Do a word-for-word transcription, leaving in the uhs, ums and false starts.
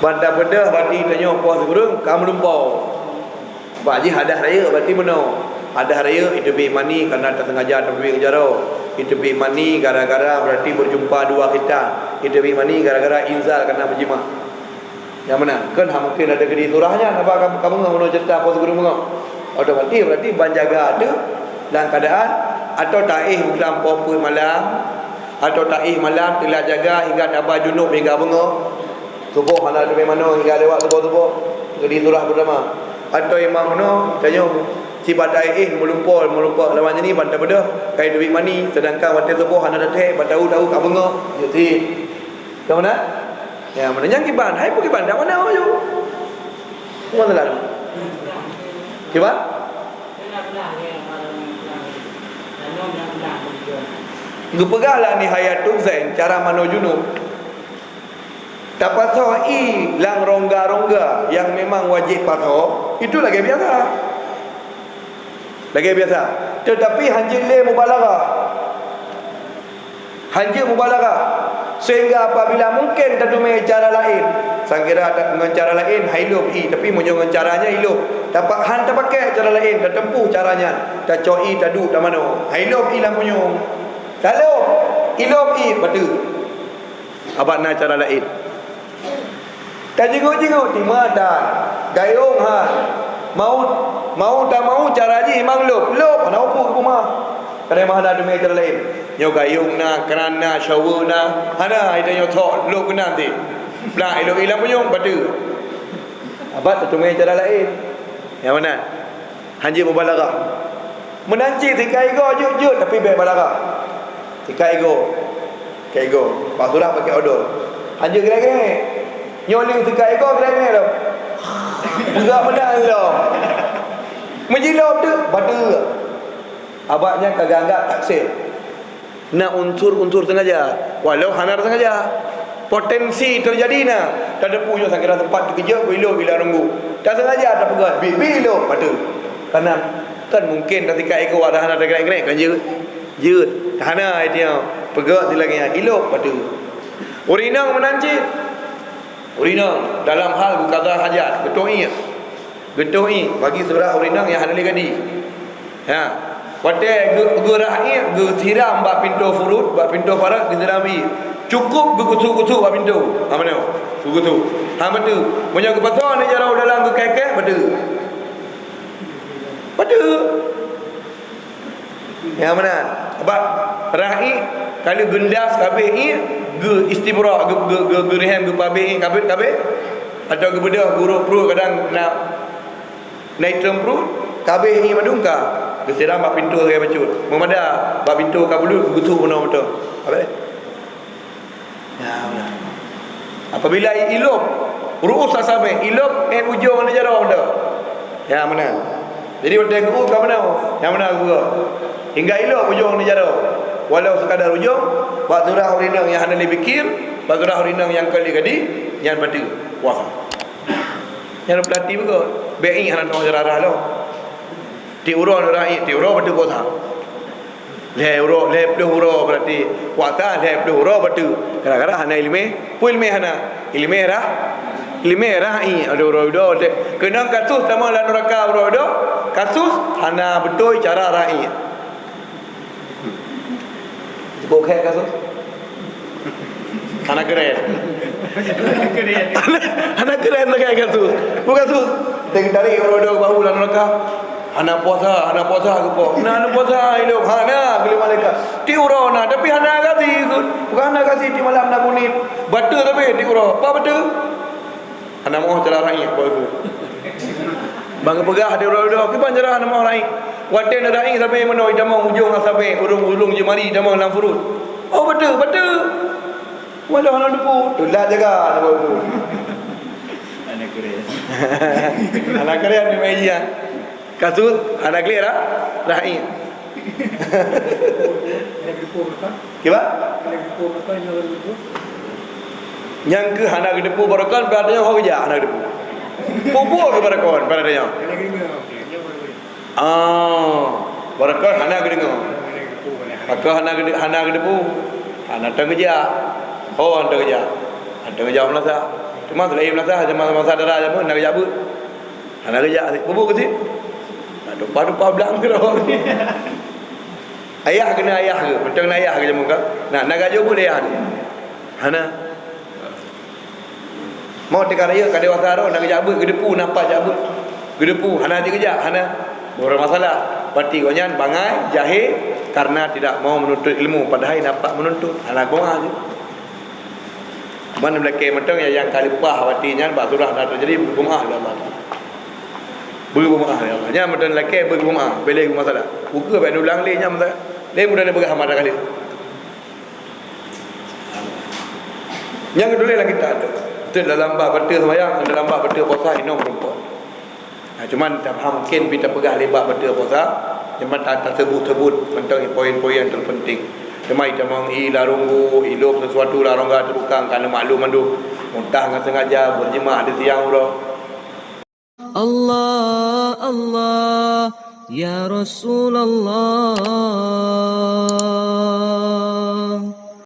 Ban tapeudeuh, berarti tanyoe poh sikureueng ka meulumpoe. Bah jih hadah rayeuk berarti meunoe. Hadah rayeuk iteubiet mani karena tasengaja teubiet jaroe. Iteubiet mani gara-gara berarti berjumpa dua khitan. Iteubiet mani gara-gara inzal karena berjima. Nyang meunan, kan hana mungkin ada gedi surah nyan, apa kamu, kamu nggak mau cerita apa seguru mengo? Otomatis berarti ban jaga tu dalam keadaan atau taéh dalam poh peuet malam, atau taéh malam teulat jaga hingga taba junub hingga beungoh. Suboh hana teubit manoe hingga lewat suboh-suboh, gedi surah pertama. Atau imam meunoe, tanyoe sibat taéh meulumpol, meulumpol lawan nyan ni ban tabeudôh, kai teubiet mani, sedangkan watèe suboh hana tathèe, ban tahu-tahu ka beungoh, jeuet sit. Ka meunan? Ya, meunan nyang kiban. Hai pun kiban, dak mana awak yuk? Cuma telan. Kiban? Geupeugah lah Nihayatul Zain cara manoe junub. Tapasoe ie lam rongga-rongga nyang memang wajéb pasoe, itu lagèe biasa. Lagèe biasa. Teutapi hanjeuet lé mubalaghah. Hanjeuet mubalaghah. Sehingga apabila mungken tateumé cara laén, sangkira ta-, ngon cara laén hai lôb ie, tapi meunyoe ngon cara nyan ilôb, tapa-, han tapaké cara laén, tateupeue cara nyan, tacok ie, taduek, tamanoe. Hai lôb ie lam punyueng. Talôb, ilôb ie, bateue. Abak na cara laén. Tajinguek-jinguek teuma tan, gayong han. Mau, mau tak mau cara jih memang lôb. Lôb hana upu keu peumah. Kadang mah hana teumé cara laén. Nyoe gayong na, kran na, shower na. Hana, ita nyoe thok lôb keunan ti. Blah, ilôb ie lam punyueng, bateue. Abak teumé cara laén. Nyang mana? Hanjeuet mubalaghah. Meunan cit sikat igoe jeuet-jeuet, tapi bèk balaghah. Sikat igoe. Sikat igoe. Bak surah pakai odol. Hanjeuet geurék-geurék. Nyoe lé sikat igoe geurék-geurék lom. Peugah meunan lom. Meujilop tu, bateue. Abak nyan ka geuanggap taksir. Na unsur-unsur sengaja, walau hana sengaja. Potensi teujadi na, tateupeue nyoe sangkira teumpat teukeujot, beu ilôb ie lam rongga. Tasengaja tapeugah, bit-bit ilôb, bateue. Karena kan mungken tasikat igoe ada hana tagrék-grék, kan jeuet? Jeuet. Hana, ai dia peugah di lagèe nyan, ilôb, bateue. Ureueng inong meunan cit. Ureueng inong dalam hal geukada hajat, geutoh ié. Geutoh ié, bagi surah ureueng inong nyang hana lé gadi. Ha. Watèe geu-, geurah ié, geusiram bak pintoe furut, bak pintoe paret geusiram ié. Cukôp geugusok-gusok bak pintoe. Ha, meunoe. Geugusok. Ha, bateue. Meunyoe geupasoe aneuk jaroe dalam geukaih-kaih, bateue. Bateue. Nyang meunan. Bak rah ié, ka lheueh geundas ka abéh ié, geu-istibra, geu-, geu-, geu-, geureuhem geupabéh ié, ka abéh, ka abéh. Atawa geubeudôh gurôk pruet kadang na, na itrôm pruet, ka abéh ié mandum ka. Geusiram bak pintoe sagai bacut. Meumada bak pintoe ka buleuen geugusok bunoe meutoe. Abéh. Ya, meunan. Apabila ilôb, ru'us asabi', ilôb 'et ujông aneuk jaroe tu. Ya, meunan. Jadi, watèe geu ka meunan, nyang meunan geu. Hingga ilôb ujông aneuk jaroe. Walau sekadar ujông, bak surah ureueng inong nyang hana lé pikir, bak surah ureueng inong nyang ka lé gadi, nyan bateue puasa. Nyan peurati beugôt. Bèk ié hana teuh jarah-jarah lom. Tiep uroe neurah ié, tiep uroe bateue puasa. Lhèe uroe, lhèe plôh uroe berarti puasa lhèe plôh uroe bateue. Gara-gara hana ileumèe, peue ileumèe hana? Ileumèe rah, ileumèe rah ié, ada uroe dua. Keunong kasus tamong lam nuraka uroe dua, kasus hana beutôi cara rah ié. Cukup khék kasus? Hana keuren. Hana keuren sagai kasus. Peue kasus? Teutarek uroe dua bahu lam nuraka. Hana puasa, hana puasa geupeugah. Na, hana puasa, ilôb. Hana, geulheueh malaikat. Tiep uroe na, tapi hana gasi, Gus. Bukan hana gasi, tiep malam na bunit. Bateue tapi tiep uroe. Apa bateue? Hana moh cara rah ié, apa tu? Bang geupeugah tiep uroe dua, kiban cara hana moh rah ié. Watèe neurah ié sabe meunoe, itamong ujông asabi', ulông-ulông jeumari itamong lam furut. Oh, bateue, bateue. Walau hana teupeu, teulat jaga, na baru tu. Hana keuren. Hana keuren ni main dia. Kasus hana klik dah. Rahim. Kiba? Nyang keu hana geuteupeue baroekon, pada nyoe ho geujak hana geuteupeue. Pupu keu baroekon, pada nyoe. Ah, baroekon hana geudeungoe. Maka hana geude-, hana geuteupeue. Hana teugeujak. Ho hana teugeujak. Hana teugeujak meulasa. Cuma selain meunasah, cuma masa dara jameun na geujak beuet. Hana geujak, bubuk keu sit. Na tumpah-tumpah blang keudroe. Ayah keunan ayah keuh, mantong na ayah keuh jameun ka. Na, na geujak beuet ayah keuh. Hana. Mau teuka rayeuk ka dewasa droe, na geujak beuet, geudeupu, na pat jak beuet. Geudeupu, hana geujak, hana. Bermasalah. Berarti gobnyan bangai, jahé, karena tidak mau menuntut ilmu, padahai na pat menuntut. Hana geuboh jih. Man meulakée mantong, ya, nyang ka leupah, berarti nyan bak surah na teujadi, beugeumeu'ah lé Allah Taala. Beugeumeu'ah lé Allah. Nyan mantong lakée beugeumeu'ah, bèk lé geumasalah. Ukeue bèk ulang lé nyan masalah. Lé mudah neupeugah mata kali. Nyang keudua lam kitab tu. Teuk dalam bab bateue seumayang, dalam bab bateue puasa, inong meurumpok. Nah, cuman ta-, mungkin pih tapeugah lé bab bateue puasa, cuma ta-, tasebut-sebut mantong poin-poin nyang terpenting. Cuma itamong i larunggu, ilop sesuatu larongga teurukang ka neumaklum mandum. Muntah ngon sengaja, berjemaah di siang uroe. Allah, Allah, ya Rasulullah.